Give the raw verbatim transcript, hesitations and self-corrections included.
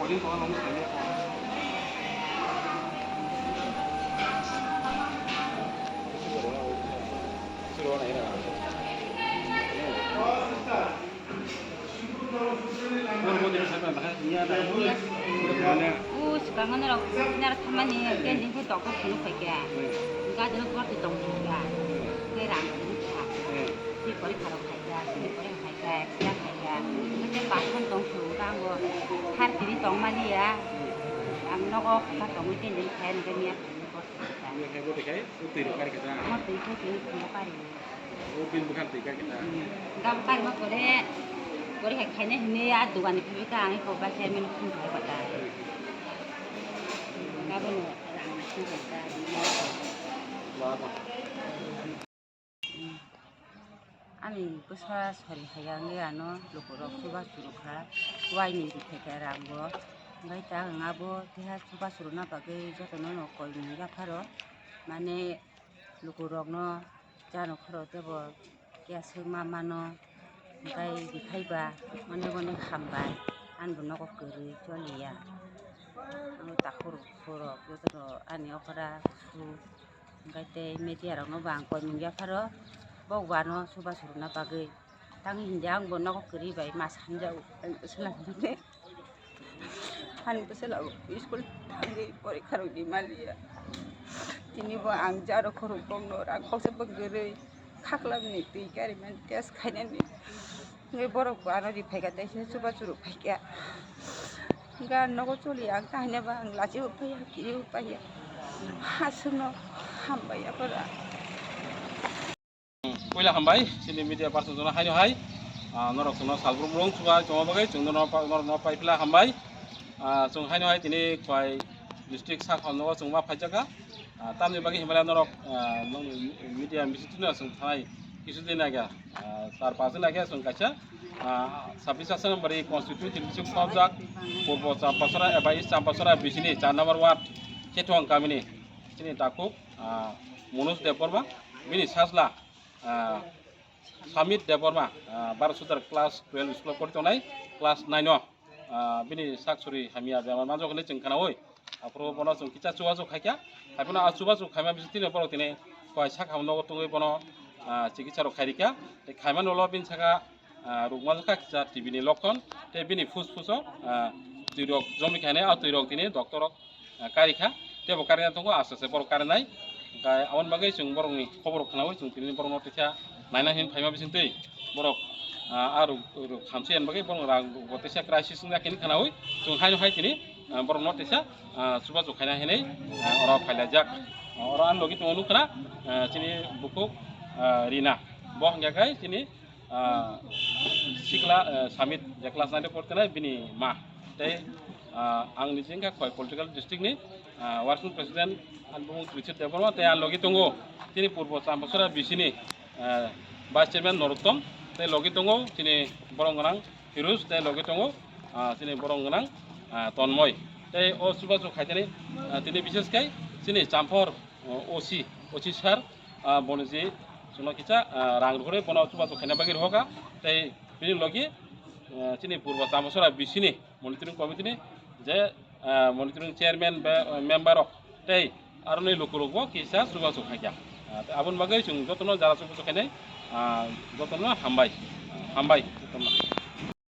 O swkango norok, norok thammani, khe nini khe doctor phunuk phai khe. Gadino gorti tong phai khe. Khe rang phunuk kha. Khe porikha rok khai khe, sini porikha khai khe, exam khai khe. Khe bathroom tong phunuk kha, ango har tini tong mani ya. Ang nogo kha tongwi khe nini khe nini khe miya phunuk gorti kha. Miya khe gorti khai, o twi rok kari khe ta. Mo twi khe twi phunuk kari. O bini bwkhak twi kha khe ta. Gabuk karima pore, pore hai khaina hinwi a dogan ni phaiwi kha, ang eko ba chairman phone khai kha ta. Gabon rang phone khai kha. Ani bwsa sari hai ya wngwi ano lukurok chubachu rwkha, waini rwphai kha rangbo. Hwnkhe ta ang abo keha chubachu rwna bagwi jotono no koi mung yapharo, mane lukurokno chano khoro tebo khe aswk ma mano, hwnkhe bikhai ba onek onek hambai, ani bo nogo kwrwi choliya. Ang takhuk rok phuru rok jotono ani okra kusu, hwnkhe tei media rokno bo ang koi mung yapharo, bo bo ano chubachu rwna bagwi. Tang hindi ang bo nogo kwrwi bai ma sanjao, ang bwswla hinwi. Ani bwswla bo school thangwi porikha rok di maliya. Tini bo ang jaro khorok bongno rang koksa bo kwrwi khaklamni twi karimani test khainani. Hwnkhe borok bo ano ri phaikha tei se chubachu rok phaikha. Hwnkhe ang nogo choli ang tahina ba ang lachi bo phaiya, kiri bo phaiya. Aswkno hambai aphara. Puila hambai, chini media person jono haino hai, ah, norok chwngno salbrum rung chuba chwngma bagwi chwng norok no pa-, norok no pai phila hambai. Ah, chwng haino hai tini Khowai district sak hamno chwngma phaijaka. Ah, tamni bagwi himla norok, ah, nong media bisingtwi no chwng thanai kisu din age, ah, char pas din age chwng kaisa, ah, sabbish Assam bari constituency district khobjak Purbo Champasora eba East Champasora bisini char number ward Khetong kamini chini takhuk, ah, Manoj Debbarma bini sajla ah, Samit Debbarma, ah, Bharat Sudar class twelve school o pori tongnai, class nine o, ah, bini sak suri hamya bemar manjak hinwi chwng khnaui. Aphuru bono chwng kisa chubachu khaikha, haiphano a chubachu khaima bisingtwi borok tini Khowai sak ham nogo tongwi bono, ah, chikitsa rok khairikha. Tei khaimani ulo bini saka, ah, rukma jakha kisa T B ni lokhon, tei bini phusphus o, ah, twirok jomikha hinwi, a twirok tini doctor rok ah, kari kha, teibo karina tongo, aste aste borok karinai. Hwnkhe aboni bagwi chwng borokni khobor khnaui chwng tini borokno teisa naina hin phaima bisingtwi borok, ah, a rok, rok hamsi ani bagwi borok rang bo teisa crisis wngya khe khnaui chwng haino hai tini, ah, borokno teisa, ah, chubachu khaina hinwi, ah, oro phailajak. Ah, oro ani logi tongo nukha na, ah, chini bukhuk, ah, Rina. Bo hwnkha khe chini ah, sikla, ah, Samit je class nine o portonai bini ma. Tei, ah, ang niji wngkha Khowai political district ni, ah, working president ani bumung Richard Debbarma tei ani logi tongo chini Purbo Champasora B C ni, ah, vice chairman Norottom tei logi tongo chini borok gwnang Firuz tei logi tongo, ah, chini borok gwnang, ah, Tonmoi. Tei o chubachu khaitani, ah, tini bishes khai chini Champhor, ah, O C, O C sir, ah, bono je chwngno kisa, ah, rang rwhorwi bono chubachu khaina bagwi rwhokha. Tei bini logi, ah, chini Purbo Champasora B C ni monitoring committee ni je, ah, monitoring chairman ba, ah, member rok tei aroni lukurokbo kisa chubachu khaikha. Ah, tei aboni bagwi chwng jotono jara chubachu khainai, ah, jotono hambai, hambai jotono.